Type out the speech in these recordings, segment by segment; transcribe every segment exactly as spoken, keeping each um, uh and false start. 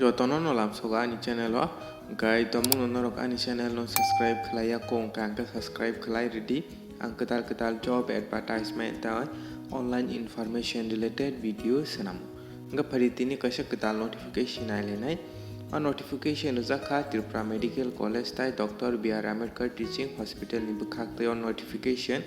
Jotono no lamsogo ani channel o, hwnkhe tomungno norok ani channel no subscribe khlai ya kho, hwnkhe ang khe subscribe khlai rwdi. Ang kwtal kwtal job advertisement tei online information related video swnamo. Hwnkhe phai di tini kaisa kwtal notification nailainai. O notification rijak kha Tripura Medical College tei Doctor B R Ambedkar Teaching Hospital ni bwkhak tei o notification.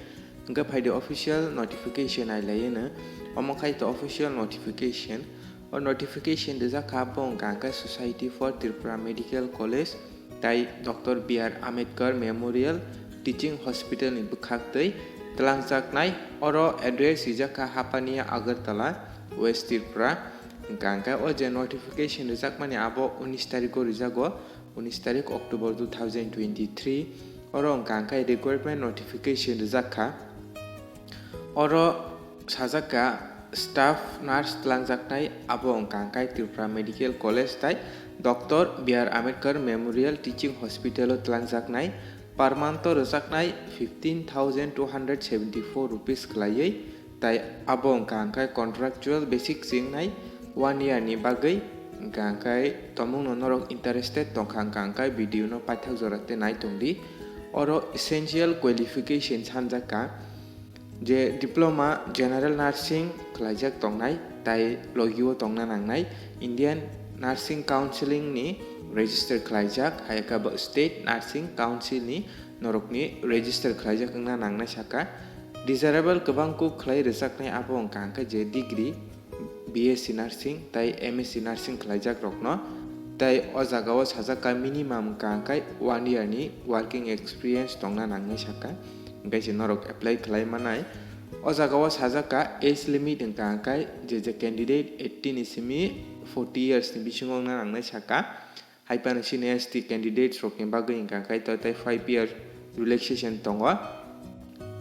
Hwnkhe phai di official notification nailaino. Omo khai to official notification. O notification rijak kha, abo wngkha hwnkhe Society for Tripura Medical College tei Doctor B R Ambedkar Memorial Teaching Hospital ni bwkhak twi twlangjaknai. Oro address rijak kha Hapania, Agartala, West Tripura. Hwnkha hwnkhe o je notification rijakmani abo unis tarikgo rijago, unis tarik October two thousand twenty-three. Oro wngkha hwnkhe recruitment notification rijak kha. Oro sajak kha staff nurse twlangjaknai, abo wngkha hwnkhe Tripura Medical College tei Doctor B R Ambedkar Memorial Teaching Hospital o twlangjaknai. Per month o rwjaknai fifteen thousand two hundred seventy-four rupees khlaiwi, tei abo wngkha hwnkhe contractual basis se wngnai one year ni bagwi. Hwnkha hwnkhe tomungno norok interested tongkha hwnkha hwnkhe video no paithak jora tei nai tongdi. Oro essential qualification sanjak kha je Diploma General Nursing khlaijak tongnai tei logio tongna nangnai, Indian Nursing Council ni register khlaijak, hai khe bo State Nursing Council ni norokni register khlaijak wngna nangnai saka. Desirable kwbang kuk khlai rwjaknai abo wngkha hwnkhe je degree, B S C Nursing tei M S C Nursing khlaijak rokno. Tei o jaga o sajak kha minimum wngkha hwnkhe one year ni working experience tongna nangnai saka, hwnkhe se norok apply khlai manai. O jaga o sajak kha age limit wngkha hwnkhe je je candidate eighteen ni simi forty years ni bisingo wngna nangnai saka. Hai phano sini S T candidates rokni bagwi hwnkha khe to tei five year relaxation tongo.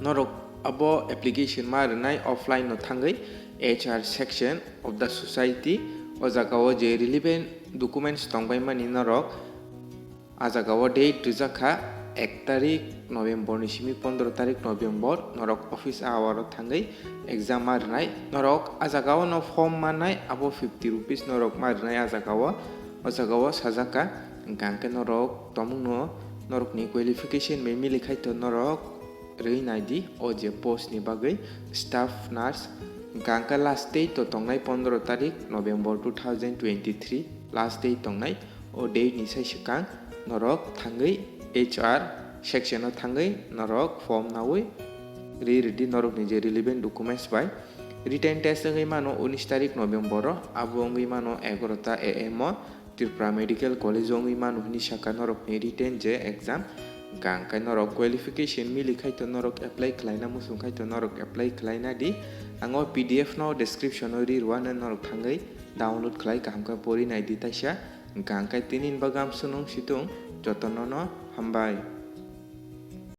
Norok abo application ma rwnai offline no thangwi H R section of the society. O jaga o je relevant documents tongbaimani norok, a jaga o date rijak kha ek tarik November ni simi pondro tarik November, norok office hour o thangwi exam ma rwnai. Norok a jaga o no form mannai, abo fifty rupees norok ma rwnai a jaga o. O jaga o sajak kha, hwnkha hwnkhe norok tomungno norokni qualification bai mili khai to norok rwi nai di o je post ni bagwi staff nurse. Hwnkha hwnkhe last date to tongnai pondro tarik November two thousand twenty-three, last date tongnai. O date ni sai swkang norok thangwi H R section o thangwi norok form nawi ri rwdi norokni je relevant documents bai. Written test wngwi mano unis tarik November o, abo wngwi mano egarota A M o Tripura Medical College o wngwi mano hwnwi saka norokni written je exam. Hwnkha hwnkhe norok qualification mili khai to norok apply khlaina muchung khai to norok apply khlaina di. Ang o P D F no description o ri rwano, norok thangwi download khlai kaham khe pori nai di taisa. Hwnkha hwnkhe tini ni bagwi amsonong situng, jotono no hambai.